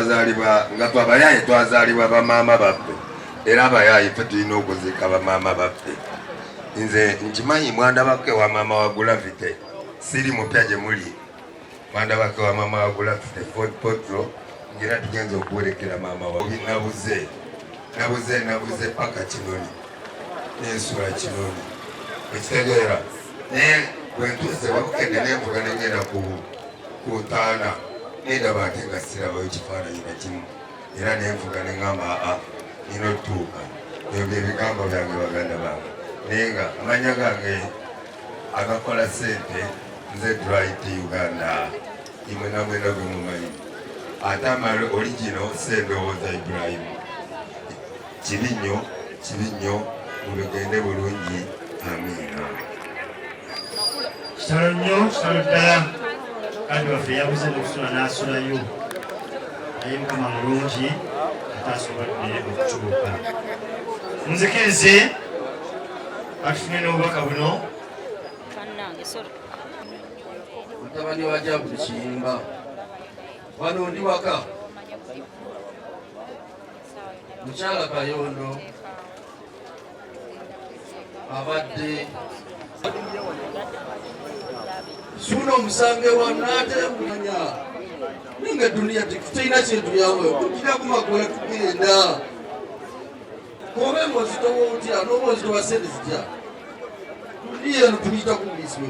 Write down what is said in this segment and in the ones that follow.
Twazaalibwa nga ffe abayaaye, twazaalibwa bamaama baffe, era abayaaye ffe tulina okuziika bamaama baffe. Nze nkimanyi mwandabako ewa maama wa Gravity, siri mupya gye muli. Mwandabako ewa maama wa Gravity Fort Potro, ngera tugenza okuwerekera maama wa nabuze nabuze nabuze paka Kinoni nensula Kinoni, ekitegeera. Naye bwentuuse wabukedde nenvuga nengenda ku ntaana, nendaba ate nga sirabayo kifaananyi na kimu, era nenvuga neŋŋamba, aa, nina otutuuka. Ebyo bye bigambo byange, baganda bange. Naye nga amanya gange agakola sente, nze Bright Uganda, imwe namwena gwe mumanyi, ate amale original Sendowooza Ibrahimu. Kibi nnyo, kibi nnyo, mubigende bulungi. Amiina. Kitalo nnyo, kitalo ddala. Kandi waffe yabuze n'okusula n'asulayo, naye Mukama mulungi, ate asobodde okutuuka. Munzikirize atufune n'obubaka buno. Mutabani wa Jabuli Kiyimba, wano ndi waka. Mukyala Kayondo abadde suuna omusange wa natemanya ninga duniya tetulina kyetuyamba, tugira kumakola tugenda kobe ng'ozitowa otya n'oba ozitowa sente zitya, duniya eno tuyita kubuliswe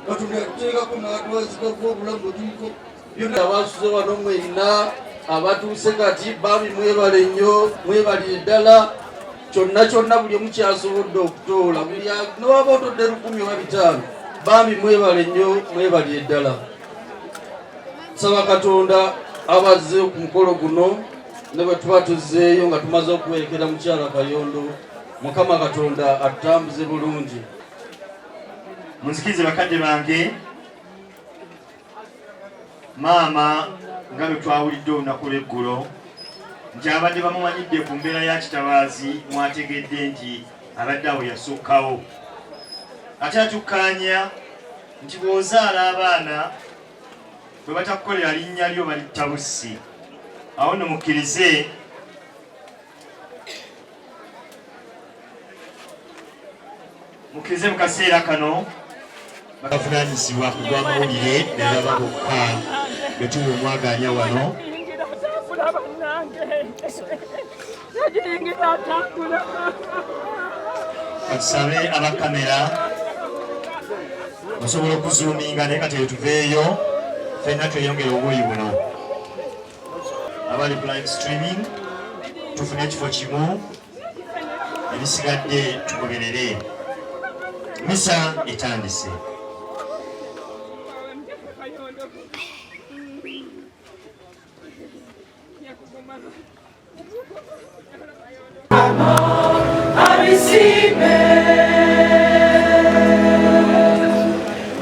Katonda yatuteekako n'atwazikako obulamu bwe tuliko byonna. Abasuze wano mwenna abatuuse kati, bambi mwebale nnyo, mwebalire ddala kyonna kyonna buli omu kyasobodde okutoola, buli newaba otodde 1000 oba 500, bambi mwebale nnyo, mwebalire ddala. Nsaba Katonda abazze ku mukolo guno ne bwe tuba tuzzeeyo nga tumaze okuwerekera mukyala Kayondo, Mukama Katonda atutambuze bulungi. Munzikirize bakadde bange, maama nga bwe twawulidde olunaku lw'eggulo nti abadde bamumanyidde ku mbeera ya kitabaazi, mwategedde nti abadde awo yasukkawo. Ate atukkaanya nti bw'ozaala abaana bwe batakukolera linnya lyo balitta bussi. Awo nno mukkirize mukkirize mu kaseera kano bavunaanyizibwa ku gw'amawulire ne baba bokka bwe tuwa omwagaanya wano. Katusabe aba kamera musobola okuzuuminga, naye kati tuveeyo ffenna tweyongere obuuyi buno. Abali ku live streaming, tufune ekifo kimu, ebisigadde tugoberere. Misa etandise. Abisime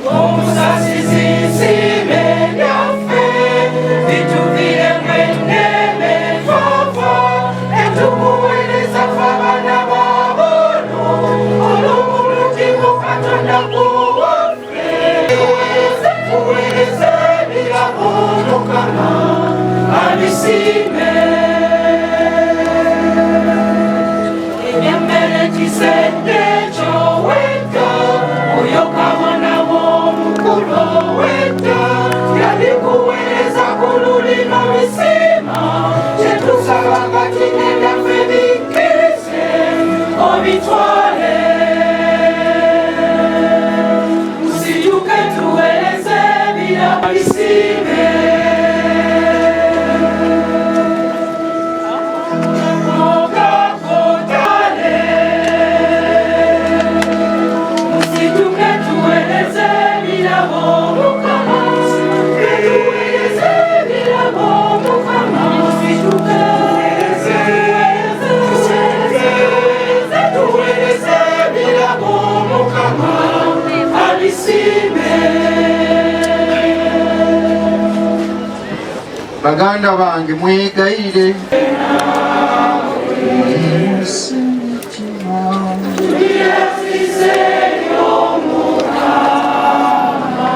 omusasizi nsime byaffe bituvire mweneme fafa etukuweereza fe abaana babono olw'obulungi mu Katonda kuwaffe tuweereze ebirabo, Mukama abisiime. Ebyemmere kisedde kyowedda, oyo kabona w'omukulu owedda yabikuweereza ku lulino bisiima. Kyetusaba kati nebyaffe bikkirize obitwale, tusituke tuweereze ebirabo bisiime. Mukakotale musituke tuweereze ebirabo, Mukama tuweereze ebirabo, Mukama musituke tuweereze ebirabo, Mukama abisiime. Baganda bange, mwegayirire.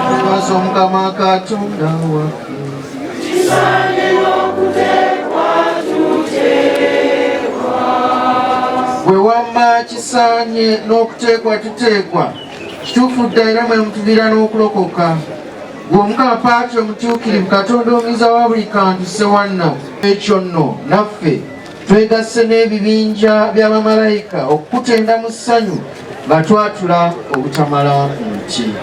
Twebaza Omukama Katonda waffe. Gwe wamma kisaanye n'okuteekwa tuteekwa, kituufu dda era mwe mutuviira n'okulokoka. Gwe Omukama Paatri omutuukirivu, Katonda omuyinza wa buli kantu Ssewanna. Ekyo nno naffe twegasse n'ebibinja bya bamalayika okukutenda mu ssanyu nga twatula obutamala nti.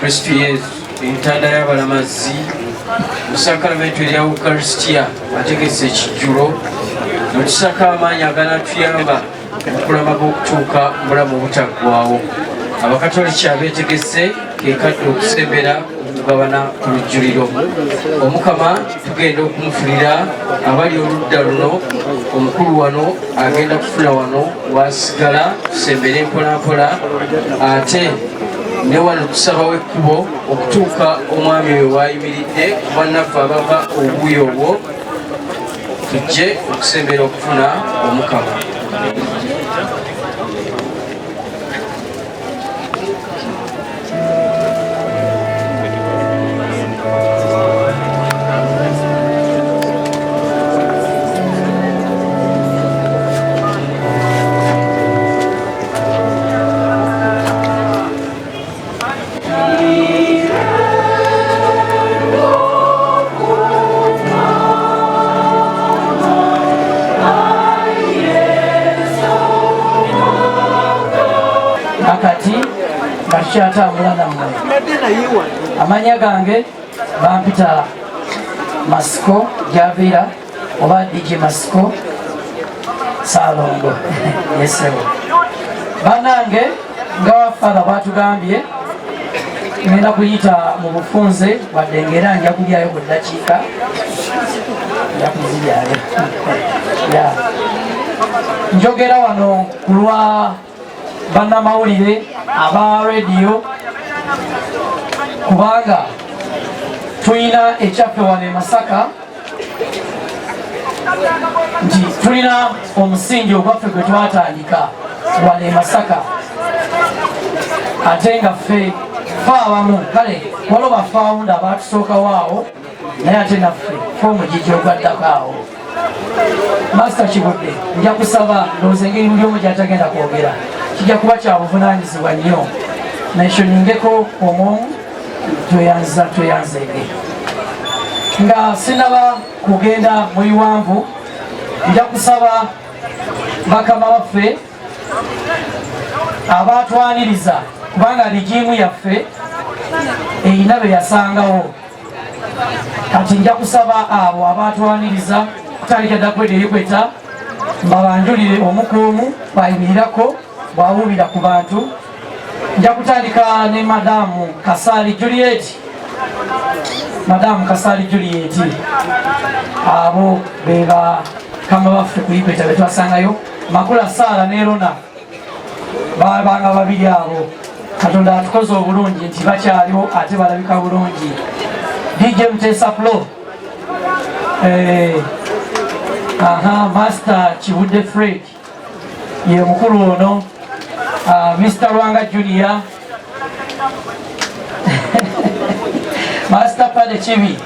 Kristo Yesu entanda y'abalamazi mu sakramentu erya Ukaristia ategese ekijjulo notusako amaanyi aganatuyamba okulamaga okutuuka mubulamu obutaggwawo. Abakatoliki abeetegese kekadde okusembera okugabana ku lujjuliro. Omukama tugenda okumufulira abali oludda luno, omukulu wano agenda kufuna wano wasigala, tusembere mpolampola, ate ne wano tusabawo ekkubo okutuuka omwami oyo waayimiridde ku bannaffe abava obuuyi obwo tujje okusembera okufuna Omukama. Akati nga tukyatambula nammwe, amanya gange bampita Masiko Javiira oba DJ Masiko Saalongo yesebo. Bannange, nga Father bwatugambye, ngenda kuyita mu bufunze, wadde ngaera nja kulyayo ku ddakiika, nja kuziryayo. Njogera wano ku lwa bannamawulire aba rediyo, kubanga tulina ekyaffe wano e Masaka nti tulina omusingi ogwaffe gwe twatandika wano e Masaka, ate nga ffe fe abamu kale waliwo bafaawunda abatusookawo awo, naye ate naffe fe omugigi ogwaddako awo. Masita Kibudde, nja kusaba, ndowooza engeri buli omu gyatagenda kwogera kijja kuba kya buvunaanyizibwa nnyo, mentioningeko omwomu. Tweyanza tweyanzege. Nga sinaba kugenda mu biwanvu, nja kusaba bakama baffe abatwaniriza, kubanga rigiimu yaffe erina be yasangawo. Kati nja kusaba abo abatwaniriza kutandika dda kweda eyikweta, mbabanjulire omu ku omu bayimirirako bwawubira ku bantu. Nja kutandika ne Madamu Kasali Juliet. Madamu Kasali Juliet, abo be bakama baffe ku Ikweta be twasangayo. Makula Sara ne Rona babanga babiri abo. Katonda atukoze obulungi nti bakyaliwo ate balabika bulungi. DJ Mutesa Flo, aha, Master Kibudde Fred ye mukulu ono, Mr Lwanga Junior, Master Pade Kibi,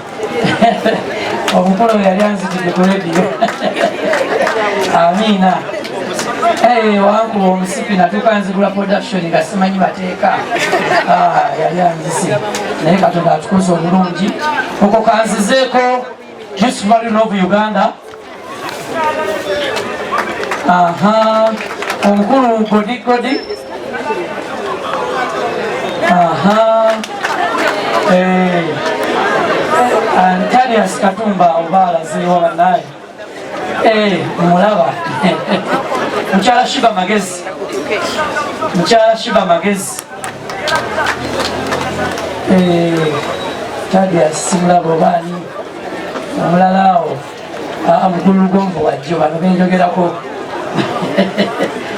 omukulu oyo yali anzitidde ku rediyo. Amiina. Hey, wankuba omusipi natuuka nzigula production nga simanyi mateeka. Yali anzise, naye Katonda atukoze obulungi. Okwo kanzizeeko Yusuf Marino of Uganda. Aha, omukulu Godi Godi. Aha, Antanias Katumba oba alazeewa bannaye. Mulaba mukyala Shiba Magezi, mukyala Shiba Magezi. Tadias simulaba obaani omulala awo. Mukulu Lugonvu wajjo, bano benjogerako.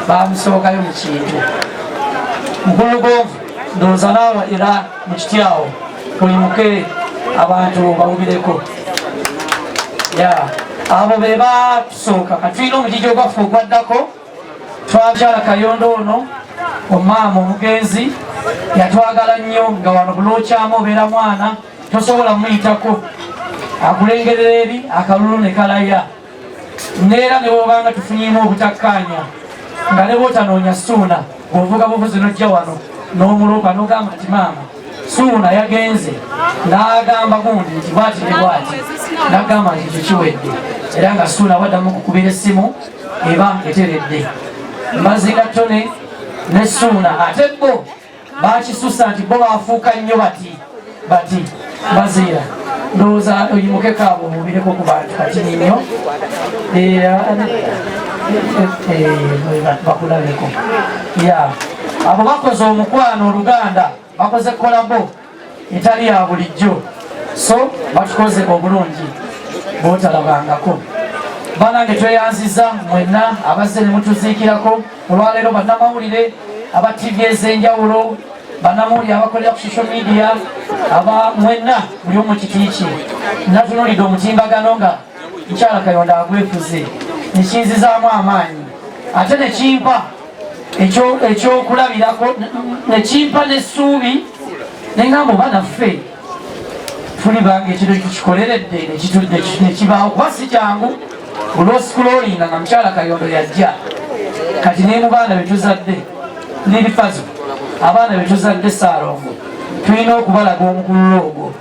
Bamusookayo mu kintu. Mukulu Lugonvu, ndowooza naawe era mu kiti awo oyimuke abantu bawubireko. Ya, abo be batusooka. Katulina omugigi ogwaffe ogwaddako. Twakyala Kayondo ono omaama omugenzi yatwagala nnyo, nga wano bulokyamu obeera mwana tosobola muyitako, akulengerera eri akalulu ne kalaya. Neera ne bwobanga tufunyemu obutakkaanya, nga ne bwotanoonya Ssuuna, bw'ovuga buvuzi n'ojja wano n'omuloopa n'ogamba nti maama Ssuuna yagenze n'agamba gundi nti bwati ne bwati, n'agamba nti ekyo kiwedde, era nga Ssuuna waddamu kukubira essimu eba eteredde. Mbazinga Tone ne Ssuuna ate bo bakisusa nti bo bafuuka nnyo bati bati. Mbaziira, ndowooza oyimukeko abo obubireko ku bantu katini nnyo bakulabeko. Ya, abo bakoze omukwano oluganda, bakoze collabo etali ya bulijjo, so batukoze obulungi bwotalabangako. Banange, tweyanziza mwenna abazze ne mutuziikirako olwaleero, bannamawulire aba TV ez'enjawulo, bannamawulire abakolera ku social media, aba mwenna buli omu kiti kye. Natunuulidde omutimbagano nga mukyala Kayonda agwefuze, nekinzizaamu amaanyi ate nekimpa ekyokulabirako, nekimpa n'essuubi, neŋŋamba oba naffe tuli bange ekintu tukikoleredde nekibaawo, kuba si kyangu olwosikulolinga nga mukyala Kayondo yajja. Kati ne mu baana betuzadde n'ebifazo, abaana betuzadde Saalongo, tulina okubalaga omukululo ogwo,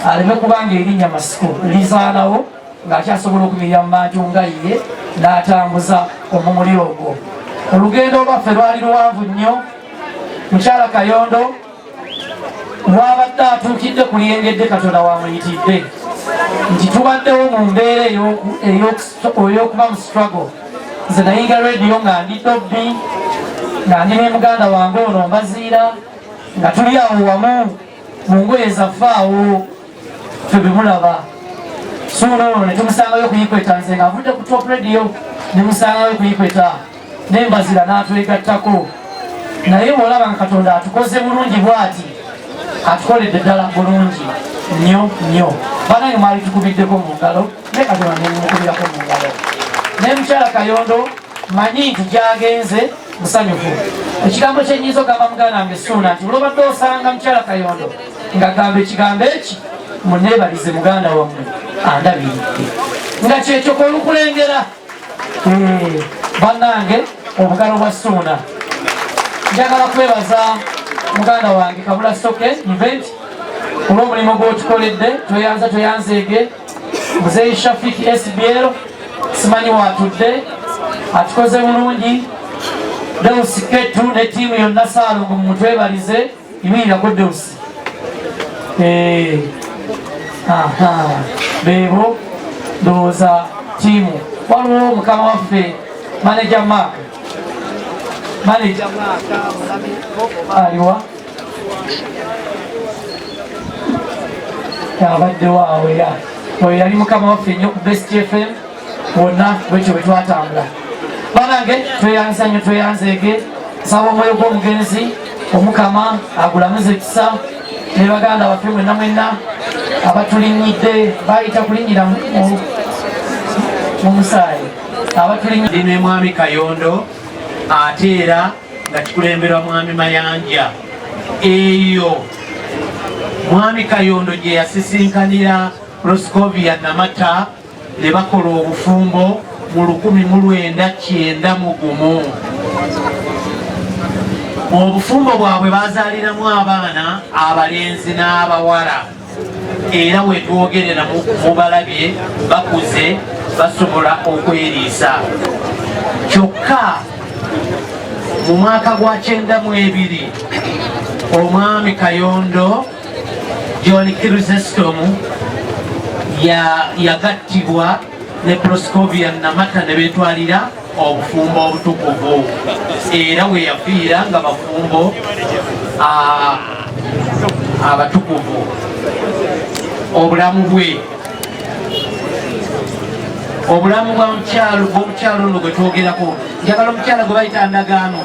aleme kubanga erinnya Masiko lizaanawo ng'akyasobola okumirira mu bantu nga ye n'atambuza omumuli ogwo. Olugendo olwaffe lwali luwanvu nnyo. Mukyala Kayondo wabadde atuukidde ku lyengedde, Katonda wamuyitidde nti tubaddewo mu mbeera ey'okuba mu struggle. Nze nayinga rediyo nga ndi dobbi, nga ndi ne muganda wange ono Mbaziira, nga tuli awo wamu mu ngoye zaffe awo ffe bemulaba. Suuna ono netumusangayo kuyikweta, nze nga avudde ku Top Radio nemusangayo kuyikweta nembazira n'atwegattako. Naye bw'olaba nga Katonda atukoze bulungi bw'ati, atukoledde ddala bulungi nnyo nnyo. Banange, mwali tukubiddeko mu ngalo, naye Katonda nemukubirako mu ngalo. Naye mukyala Kayondo manyi nti gyagenze musanyufu. Ekigambo kyenyinza ogamba muganda wange Suuna nti olwobadde osanga mukyala Kayondo nga gamba ekigambo eki, muneebalize muganda wammwe andabiridde, nga kyekyo kolukulengera. Bannange, obugalo bwa Suuna. Njagala kwebaza muganda wange Kabula Soke Event olw'omulimu gw'otukoledde. Tweyanza, tweyanzeege. Muzeeyi Shafiki SBL, simanyi watudde, atukoze bulungi. Deus Ketu ne ttiimu yonna, Saalongo, mumutwebalize. Yimirirako Deus. Beebo ndowooza ttiimu. Waliwo mukama waffe manager Mark, manager aliwa? Abaddewo awo era oyo yali mukama waffe nnyo ku Best FM wonna bwekyo bwe twatambula. Banange, tweyanza nnyo, tweyanzeege. Nsaba omwoyo gw'omugenzi Omukama agulamuze ekisa, ne baganda baffe mwenna mwenna abatulinnyidde, bayita kulinnyira mu musaayi abatulinnyidde. Ne mwami Kayondo ate era nga kikulemberwa mwami Mayanja, eyo mwami Kayondo gye yasisinkanira Proscovia Namata ne bakola obufumbo mu 1991. Obufumbo bwabwe bazaaliramu abaana abalenzi n'abawala, era wetwogerera mubalabye bakuze, basobola okweriisa. Kyokka mu mwaka gwa 92 omwami Kayondo John Chrysostom yagattibwa ne Proscovia Namata ne beetwalira obufumbo obutukuvu, era we yafiira nga bafumbo abatukuvu. Obulamu bwe. Obulamu bwa mukyalo bw'omukyalo ono gwe twogerako, njagala omukyala gwe bayita Ndagaano.